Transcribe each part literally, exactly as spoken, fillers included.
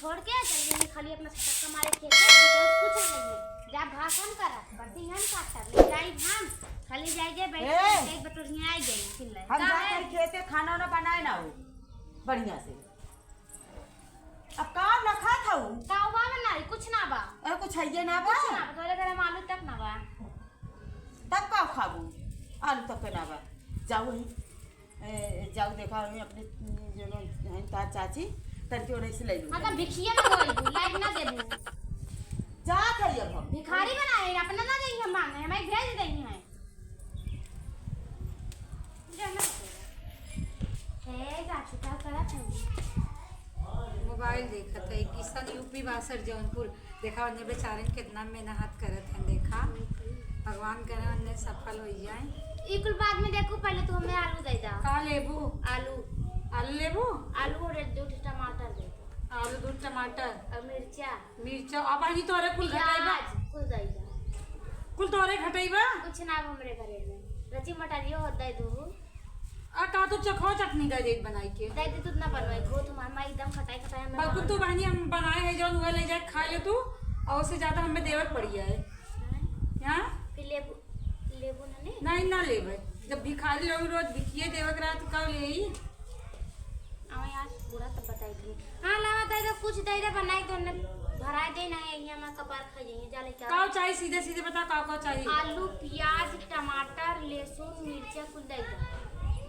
छोड़ के चल गई, खाली अपना छटक्का मारे खेते, कुछ, कुछ नहीं है। जा भाषण कर, बस इहन काटब, ले जाई हम, खाली जाई जे बैठ ए! के एक बटोरिया आई गई, चिल्लाए। हम का जाते है? हैं खेते, खाना वाना बनाए ना हो बढ़िया से। अब का रखा था वो? का हुआ बा? नहीं, कुछ ना बा। अरे कुछ है ये ना बा? कुछ ना बा, तोरे घर में आलू तक ना बा। तब का खाबू? आलू तक के ना बा। जाओ वही, ए, जाओ देखा वही अपने जो हैं तार चाची, तनके ओने से ले लो। हाँ, तो भिखिया में बोल दू, लाइट ना देबू। जात है अब हम। भिखारी बनाए, अपना ना देंगे हम मांगे, हमें भेज देंगे हैं। हे गाछी, का करत हई? मोबाइल देखत है, किशन यूपी बासठ जौनपुर। देखा, उन्हें बेचारे कितना मेहनत करत हैं, देखा। भगवान करे उन्हें सफल हो जाए। ई कुल बाद में देखू, पहले तू हमें आलू दे दा। का लेबू? आलू। आलू लेबू? आलू और एक दो ठो टमाटर दे दा। आलू, दो टमाटर। और मिर्चा। मिर्चा, अब आही तोरे कुल घटाई बा? प्याज, कुल दे दा। कुल तोरे घटाई बा? कुछ ना हमरे घरे में। रची मटरियो हो दे दू। आ, का तू चखवा चटनी दे देत बनाई के? दे दे, तू ना बनवाई, खो तुम्हार माई एकदम खटाई खटाई में बाबू, ना तू बहनी हम बनाए हैं जौन, उहे ले जाए खा ले तू, और उससे ज्यादा हमें देवे के पड़ी है। हैं? हाँ? फिर लेबू, लेबू ना ले? नहीं, ना लेबे। जब भिखारी लोग रोज भिखिए देवे के रहा, तो कब ले आई? आवे आज बूढ़ा तब बताई थी। हाँ, लावा दे दो, कुछ दे दे, बनाई तो उन्हें भराए दे ना, यही हमारा कपार खा जाइए, जा लेके आओ। काव चाहिए, सीधे सीधे बता, काव काव चाहिए? आलू, प्याज, टमाटर, लहसुन, मिर्चा, कुल दे दो।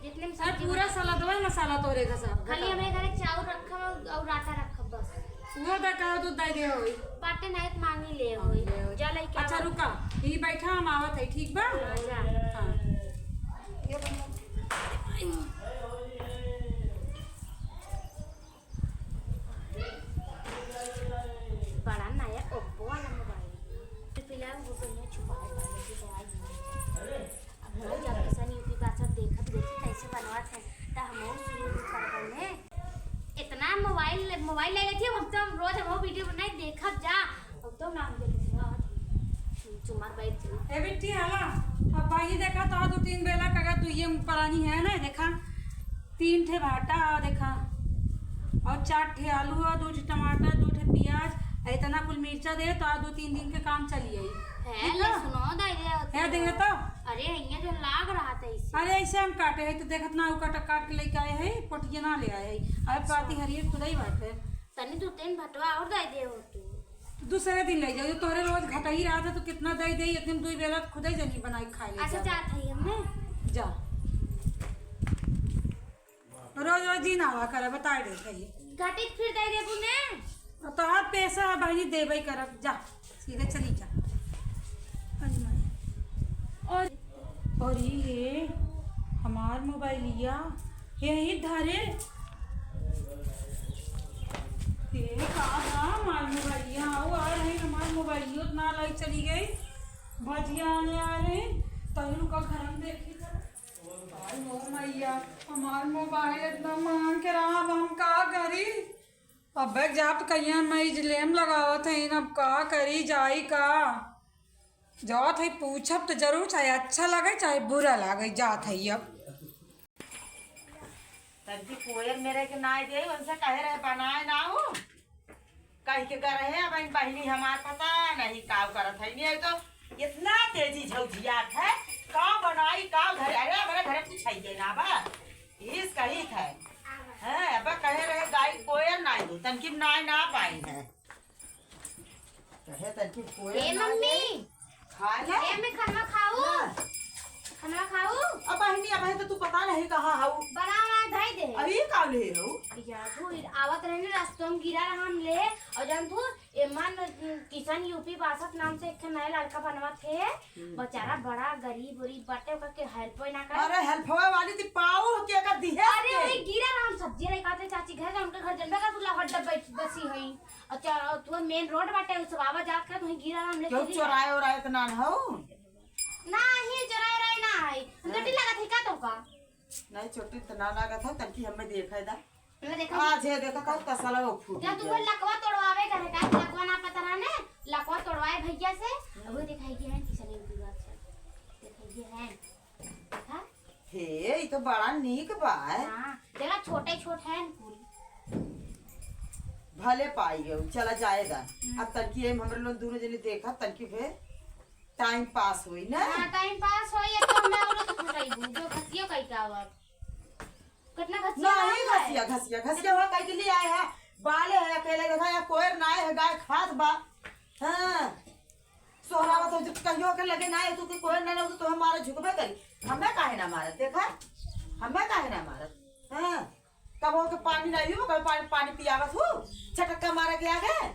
जितने में अरे, सब्जी पूरा बना सलादवा ही मसाला तोरे का सब खाली घटा। हमें घरे चाउर रखब और, और आटा रखब बस। वो तो कहो तू दे दे होई। बाटे नहीं तो मांगी ले हाँ, होई। ले होई। जा लेके अच्छा, आवा। रुका, यही बैठा, हम आवत है, ठीक बा? हाँ, जा। हाँ। ये बना। बड़ा नया Oppo वाला मोबाइल। फिलहाल वो बढ़िया छुपाए वाले की दवाई है। अब भाई जब किसान यूपी बादशाह देखत देखी कैसे बनवात है, त हमहू शुरू करबे में। इतना मोबाइल, मोबाइल ले लेती है, अब तो हम रोज हमहू वीडियो बनाई देखब जा। अब तो नाम दे चुमार बैठ ए बिट्टी, हाला, अब भाई देखा तो दो तीन बेला का, तू ये परानी है ना, देखा तीन ठे भाटा, आ देखा, और चार ठे आलू, और दो ठे टमाटर, दो ठे प्याज, आ इतना कुल मिर्चा दे, तो आ दो तीन दिन के काम चली आई। है, ठीक है? लहसुनो दे दे होती है, है। देखे तो? अरे, यहाँ जो लाग रहा था इसे। अरे, ऐसे हम काटे हैं, तो देखत ना, वो काट, काट के लेके आए हैं, पोटिया ना ले आए हैं। अब काटी हरियर खुदाई बात है। तनी दो तीन भटवा और दे दे हो तू। तो दूसरे दिन ले जाओ, तोहरे रोज घटा ही रहा था, तो कितना दे दे, एक दिन दो बेला तो खुदे जनी बनाई खाए ले अच्छा, जा। जात है हमें। जा। रोज रोज दिन आवा करा, बता दे सही। घटित फिर दे देबू ने। और तोहार पैसा है बहनी, देबे करब। जा, सीधे चली जा। अरे माई। और, और ये हमार मोबाइलिया, यही धरे। ये का बा, हमार मोबाइलिया? आओ, आ रही हमार मोबाइलियो, ना लाई चली गई। भजिया आने आ रही, तभी रुका घर में देखी तो। भाई हो मैया, हमार मोबाइल इतना मांग के रहा, अब हम का करी? अबे जात कहिया मैं इजलेम लगावत है, अब का करी, जाई का? जात है पूछब तो जरूर, चाहे अच्छा लगे चाहे बुरा लगे, जात है अब। तब जी कोयल मेरे के नाय दे, उनसे कहे रहे बनाए ना हो। कह के गए रहे, अब इन बहिनी हमार पता नहीं का करत है। नहीं तो इतना तेजी झौझियात है, का बनाई, का घर, अरे हमारे घर कुछ है ये ना बा। इस कही था। हैं, अब कहे रहे गाय कोयल नाय दो, तनकी नाय ना पाई है। कहे तनकी कोयल ए ना मम्मी। दे। खा ले। ए, मैं खाना खाऊ? ना। खाना खाऊ? अब बहिनी, अब है तो तू पता नहीं कहाँ हऊ। बड़ा वाला धई दे। अभी का ले हऊ? यार, तू आवत रहे ना रास्ता में गिरा रहा हम ले, और जब तू एमन किशन यूपी बासठ नाम से एक ठे नया लड़का बनवा थे, हम्म। बेचारा बड़ा गरीब उरीब बाटे, ओकर के हेल्प ना करे। अरे हेल्प होवे वाली थी पाऊ के का दिहे अरे के। वही गिरा रहा हम सब्जी नहीं खाते चाची घर का, उनके घर जनबे का तू लहट डब्बे बसी हई। अच्छा, तू मेन रोड बाटे, उ सब आवा जात का, तू गिरा हम ले क्यों चली चोराए जा। ओराए त ना हो? ना, ही चोराए ओराए ना है। हम हाँ। चोटी लागत है का तो का? नहीं, चोटी त ना लागत है, तनकी हमें देखे दा। मैं देखा आज है, देखा था, तसला वो फूट जब तू गया। वो लकवा तोड़वावे का है का? लकवा ना पता रहा ने, लकवा तोड़वाए भैया से, हम्म। अब वो दिखाई कि है, किसने भी बात से। दिखाई कि है। देखा? हे, ई तो बड़ा नीक बा। हाँ, देखा छोटे छोट है कुल। भले पाई गयो, चला जाएगा। हम्म। अब तनकी एम हमरे लोग दोनों जने देखा, तनकी फिर टाइम पास होई ना। हाँ, टाइम पास होई, अब तो हमें औरो तो फुटाई दू, जो घसियो कई का आवत। कितना घसिया नहीं, लाग है? घसिया, घसिया, घसिया हुआ कई के लिए आए हैं। बाले है अकेले, देखा या कोयर ना है, गाय खात बा। हाँ। सोहरावा तो जब कहियो के लगे ना है, तू के कोयर ना हो, तो हमारा झुकबे करी। हमें काहे ना मारत, देखा? हमें काहे ना मारत? हाँ। कबो के पानी नहीं हो, कबो पानी, पानी पियावत हो, छटक्का मारे के आगे।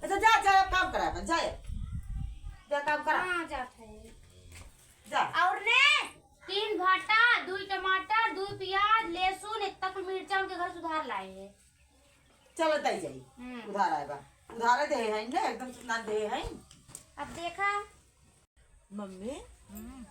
अच्छा, जा, जा, अब काम करा अपन, जा, जा काम करा। हाँ, जात है। जा। और ने तीन भाटा, दुई टमाटर, दुई प्याज, लहसुन, इतना कुल मिर्चा उनके घर से उधार लाए हैं। चलो, दई जाई। हम्म। उधार आए बा। उधारे दे हैं ना, एकदम से ना दे हैं। अब देखा। मम्मी, हम्म।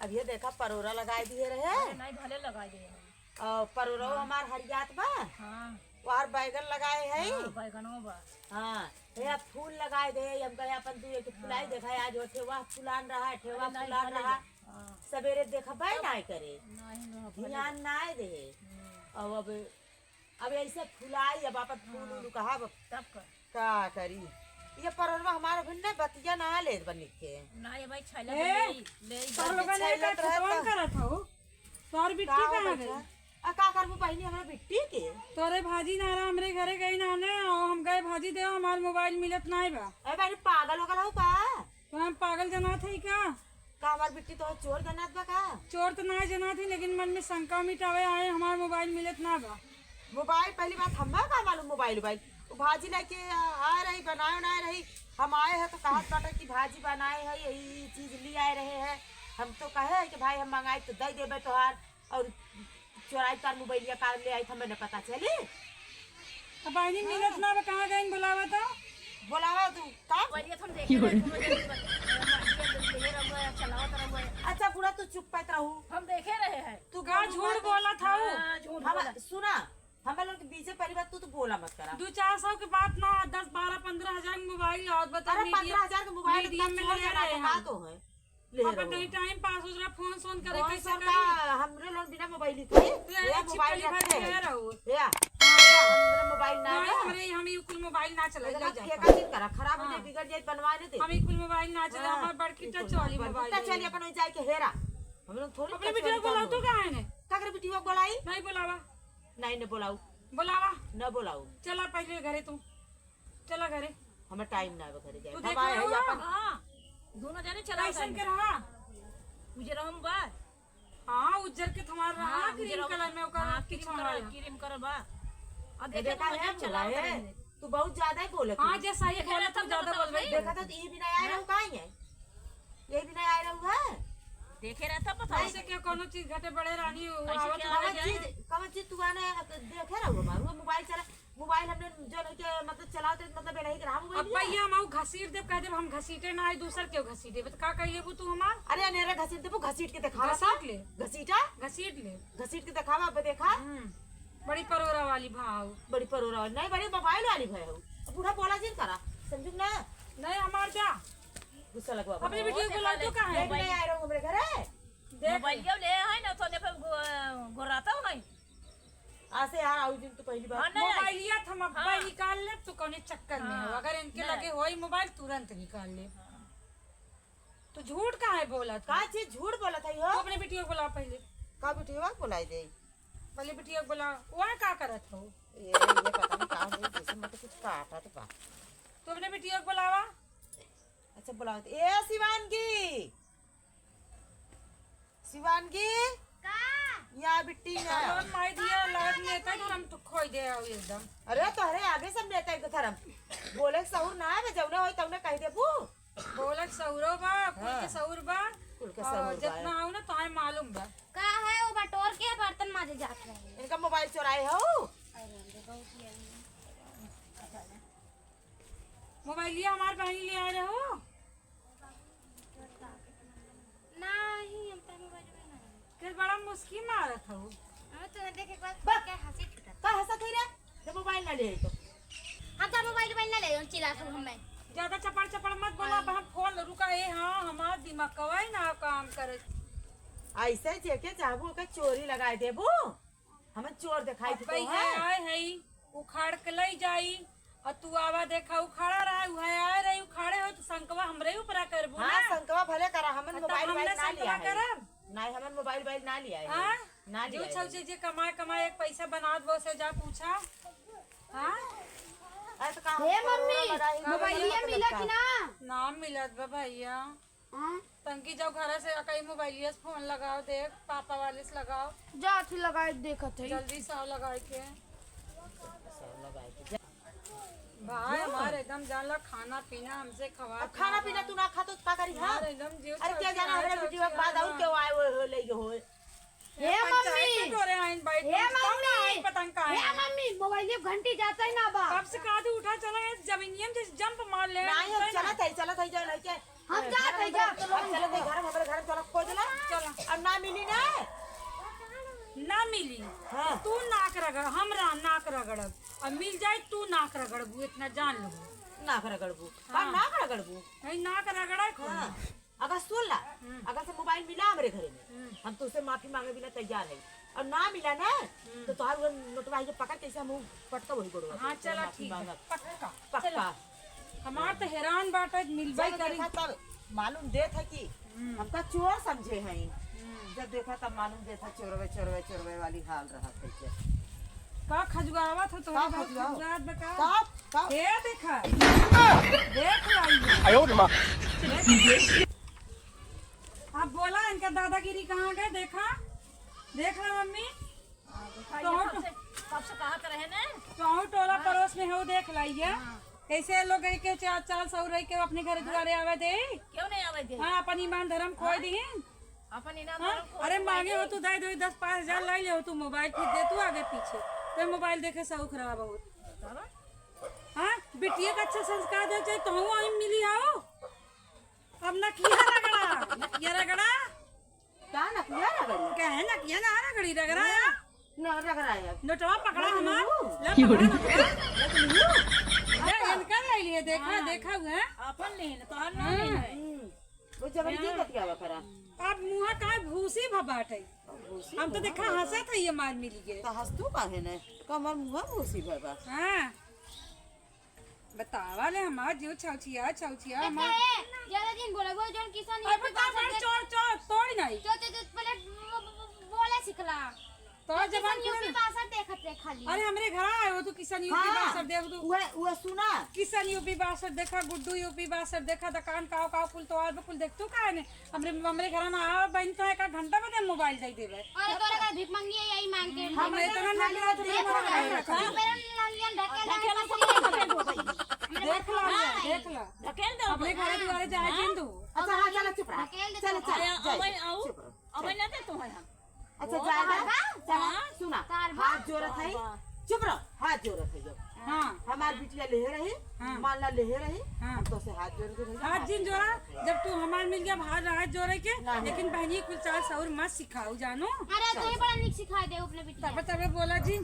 अब ये देखा, परोरा लगाए दिए रहे। अरे नहीं, भले लगाए दिए हैं। और परोरा हाँ। हमार हरियात बा। हाँ। और बैगन लगाए हैं। हाँ, बैगनो बा। हाँ, ये फूल लगाए दे, हम कहे अपन तू एक फुलाई हाँ। देखा, आज वो ठेवा फुलान रहा, ठेवा अरे नहीं, फुलान भले रहा। दे। हाँ। सवेरे देखा भाई तब ना करे। नहीं, नहीं, भले ध्यान दे। ना दे। हम्म। और अब अब ऐसे फुलाई, अब आपन फूल हाँ। उल कहा अब तब का? का करी? ये परोरवा हमारे भिन्ने बतिया ना लेत बनिक के। ना, ये भाई छैला ए, तो ले, ले ही तोर जा। लोगन ने छैला का तो खेतवन रहता। करत हो? तोर बिट्टी का हो कहाँ बच्चा? गई? आ, का करबू बहिनी हमरा बिट्टी के? तोरे भाजी ना रहा, हमरे घरे गई ना ने, और हम गए भाजी दे, हमार मोबाइल मिलत नाई बा। ए बहिनी, पागल हो गल हो का? तो हम पागल जनात हई का? का हमार बिट्टी तोहे चोर जनात बा का? चोर तो ना जनात हई, लेकिन मन में शंका मिटावे आए, हमार मोबाइल मिलत ना बा। मोबाइल, पहली बात, हमें का मालूम मोबाइल उबाइल? वो भाजी लेके आ, आ रही, बनाए उनाए रही, हम आए हैं तो कहत बाटे कि भाजी बनाए है, यही चीज ले आए रहे हैं। हम तो कहे हैं कि भाई, हम मंगाई तो दे देबे तोहार, और चोराई तार मोबाइलिया का ले आई, हमें न पता चली। अब बहिनी मिलत ना बा, कहाँ गइन? बोलावा तो। बोलावा तू, का? मोबाइलिया तो हम देखे रहे, दोनों जने, अ, मोबाइलिया ले रहुआ है, चलावत रहुआ है। अच्छा, बूढ़ा, तू चुप पैत रहू। हम देखे रहे हैं। तू का बोलू झूठ मत। बोलत हऊ? हाँ, झूठ हम, बोला। सुना, हम लोग के बीचे परिवार, तू तो बोला मत करा। दो चार सौ के बात ना, दस, बारह, पन्द्रह हजार के मोबाइल, और बता, अरे, मीडियम, पन्द्रह हजार के मोबाइल मीडियम इतना में चोर ले रहे हैं। का तो है? ले अपन रहो। कहीं टाइम पास हो जरा, फोन सोन करे, फोन कैसे सोन करी? का, हमरे लोग बिना मोबाइल ही थे। ले, ले, अच्छी मोबाइल वाली रखे बात हैं। ले रहो। ले आ। हाँ। हमरे मोबाइल ना नहीं, है। हमरे, हम ये कुल मोबाइल ना चलाए, ले जा, जा। एका चीज करा, खराब हो जाए, हाँ। बिगड़ जाए, बनवा नहीं दे। हम ये कुल मोबाइल ना चलाए, हाँ। हमारे बड़की ये टच कुल वाली मोबाइल। मोबाइल टच है। वाली, अपन जाए के हेरा। हम लोग थोड़ी अपने टच वीडियो वाली बोलाओ तो काम कहाँ है? का करे वीडियो बोलाई? नहीं बोलावा। नहीं, न बोलाऊ। बोलावा। न बोलाऊ। चला पहले घरे तू। चला घरे। हमें टाइम ना बा घरे जाए। तू हम देख आए रहे हैं हो? अपन। हाँ, दोनों जने चला कैसन के रहा? उजर हम बा। हाँ, उज्जर के तुम्हार रहा, हाँ, क्रीम उजर कलर में ओकर हाँ, कुछ क्रीम हमारा। कलर, क्रीम कलर बा। अब ये देखे देखा तो है, उजर चला है। उतरे। तू बहुत ज्यादा ही बोलत हाँ, है। जैसा ही देखे बोले, रहता तू ज्यादा बोलबे। देखा तो ये भी नहीं आए रहू, कहाँ है? ये भी नहीं आए रहू है? देखे रहता, बताओ। ऐसे के कोनो चीज घटे बढ़े रानी, कैसे आवत क्या कवन रहता है? चीज, कवन चीज तू आने देखे रहू हमार? वो मोबाइल चला, मोबाइल हमने जो नहीं के, मतलब, चलावत रहे, मतलब, ये नहीं के रहा मोबाइल अब ये। भैया, हम आऊ घसीट देब, कह देब, हम घसीटे ना आई, दूसर केहू घसीटे। तो का कह लेबू तू हमार? अरे, अनेरे घसीट देबू, घसीट के देखावा घसीट का? ले। घसीटा? घसीट ले। घसीट के देखावा, अब देखा। हम्म, बड़ी परोरा वाली भाव। बड़ी परोरा वाली, नहीं, बड़ी मोबाइल वाली भाई हो। अब बूढ़ा बोला जिन करा, समझू ना? नहीं, हमार जा। गुस्सा लगवा अपने बा। वीडियो वो को देखा लाओ तो ले। कहाँ है? नहीं, नहीं आए रहो हमरे घरे। देख। मोबाइलियो ले है ना, तो देखो गो-, गोराता है। आसे यार, आऊ जिन तो पहली बार। हाँ, नहीं आई। मोबाइलिया तो हम अब्बे हाँ। निकाल ले, तू कौने चक्कर में हाँ। हो? अगर इनके नहीं। लगे होई मोबाइल, तुरंत निकाल ले। हाँ। तू झूठ काहे बोलत का हो? चीज झूठ बोलत है हो? तू अपने बिटिया को बुला पहले। का बिटिया को बुलाई दे? पहले बिटिया को बुला। वह का करत हो? ये, ये पता नहीं का हो, जैसे मतलब कुछ काटत बा। तू अपने बिटिया को बुलावा। अच्छा, बुलाओ तो। ए, शिवानगी! शिवानगी! का? या बिट्टी ना। कौन माई दिया, लड़त नेता के हम तो खोई दे आओ एकदम। अरे, तोहरे आगे सब नेता के धर्म। बोले के सहूर ना है, जौने होई तौने कह देबू। बोले के सहूरो बा, कुल के हाँ। सहूर बा। कुल के और सहूर बा। जितना आओ ना, तोहे मालूम बा। का है, वो बटोर के बर्तन माजे जात रहे। इनका मोबाइल चोराए हो? अरे, हम तो बहुत ही मोबाइलिया हमार बहिनी ले आए रहो? नहीं, हम तो मोबाइल में नहीं। के बड़ा मुस्की मारत हो। हाँ, तो देखे के बाद बा-, क्या हंसी छूटत। का हंसत है रे? जब मोबाइल ना ले आई तो। हम तो मोबाइल, मोबाइल ना ले, हम चिल्लात हो हमें। ज्यादा चपड़ चपड़ मत बोला, अब हम फोन रुका, ए, हाँ, हमार दिमाग कवाई ना काम करे। ऐसे जेके चाहबू ओके चोरी लगाए देबू। हमें चोर दिखाई अब देतो भाई है। है, आए है। उखाड़ के लई जाई। और तू आवा देखा, उखाड़ा रहा, उहे आए रही, उखाड़े हो तो संकवा हमरे ऊपरा करबू हाँ, ना। संकवा भले करा, हमन तो मोबाइल हमने वाइल ना संकवा लिया है। करब? नहीं, हमन मोबाइल वाइल ना लिया है। हाँ? ना जो लिया छल है। से जे कमाए, कमाए एक पैसा बना दो से जा पूछा। हाँ? अरे तो का हे हम मम्मी, कोरोना लगा ही, मोबाइलिया कोरोना मिला लगता कि है। ना? ना मिलत बा भैया। हाँ? तंकी जाओ घर से, कहीं मोबाइलिया से फोन लगाओ, देख, पापा वाले से लगाओ। जा, अथी लगाए देखत है। जल्दी से आओ लगाए के। सब लगाए के जा। भाई, हमार एकदम जान ला, खाना पीना हमसे खवा अब खाना पीना तू ना खा तो का करी, हाँ? हमार एकदम जीव अरे, क्या छलकी जाना, आए, हमरा छलकी बेटी के बाद आए और बा। क्यों आए, वो, वो ले गए होए। हे पंचायत मम्मी। के डोरे आइन बाई, हे तुम कौन मम्मी। आई पतंग का हे है? मम्मी, मोबाइल में घंटी जाता ही ना बा। कब से कहा तू उठा चला है, जमीनियम जैसे जंप मार ले, नहीं, उठे ना। चलत है, चलत है, चल है के। हम जात है, जा। हम चलत है, घर में, हमारे घर में चला, खोज ला। चला। अब ना मिली ना। ना मिली। हाँ। तू नाक रगड़, हम रा-, नाक रगड़ब। अब मिल जाए, तू नाक रगड़बू, इतना जान लो। नाक रगड़बू। हाँ। का नाक रगड़बू? नहीं, नाक रगड़ा है कौन? हाँ। अगर सुन ला, हम्म। अगर से मोबाइल मिला हमरे घरे में, हम्म। हम तुझसे माफी मांगे बिना तैयार है। और ना मिला ना, हम्म। तो तोहार वो नोटवा है जो पकड़ के ऐसे मुंह पटका वही गोड़वा हाँ, पे, चला माफी ठीक है, मांगा। पक्का। पक्का। चला। हमार तो हैरान बाटा, मिलबे जब करी। देखा तब मालूम देत है कि हम्म। हमका चोर समझे हैं। हम्म। जब देखा तब मालूम देत है चोरवे, चोरवे, चोरवे वाली हाल रहा है के। का खजुआवत हो तो का बहुत खजुआवत? खजुआत बा का? का? का? ये देखा। देख लाई। आयो रे माँ। अब बोला इनका दादागिरी कहाँ गए, देखा? देख ला मम्मी। हाँ, देखा, तो ये हम सबसे, सबसे कहा तो रहे ना। तो हम टोला हाँ। पड़ोस में हो, देख लाइए। हाँ। कैसे लोग है के चाल, चाल सौ रही के अपने घर दुआरे आवे दे। क्यों नहीं आवे दे? हाँ, अपन ईमान धर्म खोए हाँ। दी। अपन इनाम हाँ? वाला को अरे मोबाइल मांगे हो दे। तू, दे दो दस पाँच हजार, हाँ? लाई ले हो तू मोबाइल, फिर दे तू आगे पीछे। ते मोबाइल देखे शौक रहा बहुत। बाबा? हाँ, बिटिया का अच्छा संस्कार दे चाहिए, तो हम वहीं मिली आओ। अब नकिया रगड़ा, नकिया रगड़ा। का नकिया रगड़ी? कहे नकिया ना रगड़ी, रगड़ा है। ना रगड़ा है। नोटवा पकड़ा रगड़ी हमार। हूँ। ले पकड़ा नोटवा। रगड़ी हूँ। ले, इनका ले लिए, देखा, हाँ। देखा हुआ है। अपन लेन, तोहर ना हाँ। लेन है। हम्म। वो जबरदस्ती हाँ। बतियावा करा। अब मुँह का भूसी भा बाटे। अब भूसी हम तो भा देखा बाटे। हंसत है ये मार मिली के। तो हंस तू काहे ने? तो हमार मुँह भूसी भा बा। हाँ। बतावा ले हमार जीव छौछिया, छौछिया ए, हमार। काहे? ज्यादा दिन बोला, वो जौन किसान अब यूपी बता बासठ हमार देख चोर, चोर, तोड़ी नहीं। चोर, चोर, चोर, पहले ब-, ब-, ब-, बोले सिखला। तो तो जबान किसान खुले यूपी ना। बासठ देखत रहे खाली। अरे हमरे घर आए हो तू किसान यूपी हाँ, बासठ देख तू। उहे, उहे सुना। किसान यूपी बासठ देखा, गुड्डू यूपी बासठ देखा, दुकान काव काव कुल तो आज कुल देख तू काहे ने? हमरे, हमरे घर ना आवे बहन तो एक घंटा में दे मोबाइल दे देवे। अरे तोरा का भीख मांगी है यही मांग के। हम इतना ना खाली हाथ देख ला, देख ला। मेरा लालियन ढकेल ढकेल ढकेल ढकेल। देख ला, हाँ। देख ला। ढकेल दे अपने ऊपर। घर दुआरे जाए हाँ। जिन तू। अच्छा, हाँ, चलो, चुप रहा। ढकेल दे चलो, तो। चलो, आया, जाए, अबे आओ। चुप रहो। अबे ना दे तू है हम। अच्छा, वो जाए कहाँ ना। बा? चलो, हाँ। सुना। तार बा? हाथ जोड़त है। तार बा। चुप रहो, हाथ जोड़त है जब। हाँ। हमार बिटिया लेहे रही, हाँ। मान ला लेहे रही, हाँ। हम तो से हाथ जोड़ के भैया हाथ हाथ जिन जोड़ा, जोड़ा। जब तू हमार मिल गया, हाथ, हाथ जोड़े के, ना, ना। लेकिन बहनी कुल चाल सौर मत सिखाऊ, जानो? अरे, तो ये बड़ा निक सिखाए दे अपने बिटिया। तबे, तबे बोला जी।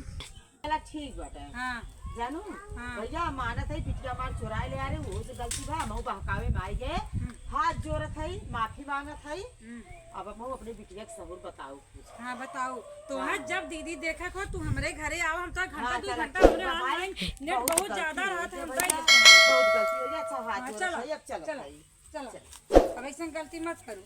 चला ठीक बाटे। हाँ। जानू, हाँ। भैया मानत है, बिटिया मार चुराए ले आ रहे, वो से गलती भा, मऊ बहकावे में आई गए, हम्म। हाथ जोड़त है, माफी मांगत है। हम्म। अब मऊ अपने बिटिया के सहूर बताओ कुछ। हाँ, बताओ। तो हाँ। हाँ, जब दीदी देखा को, तू हमरे घरे आओ, हम तो घंटा हाँ, दो चला, घंटा ठीक हमरे बा, online net बहुत बहुत गलती ज्यादा हो रहत गई है, भैया, हमका बहुत गलती हो गई। अच्छा, हाथ हाँ, जोड़त चला, है, अब चलत चला, है। चला। चला। अब ऐसन गलती मत करू।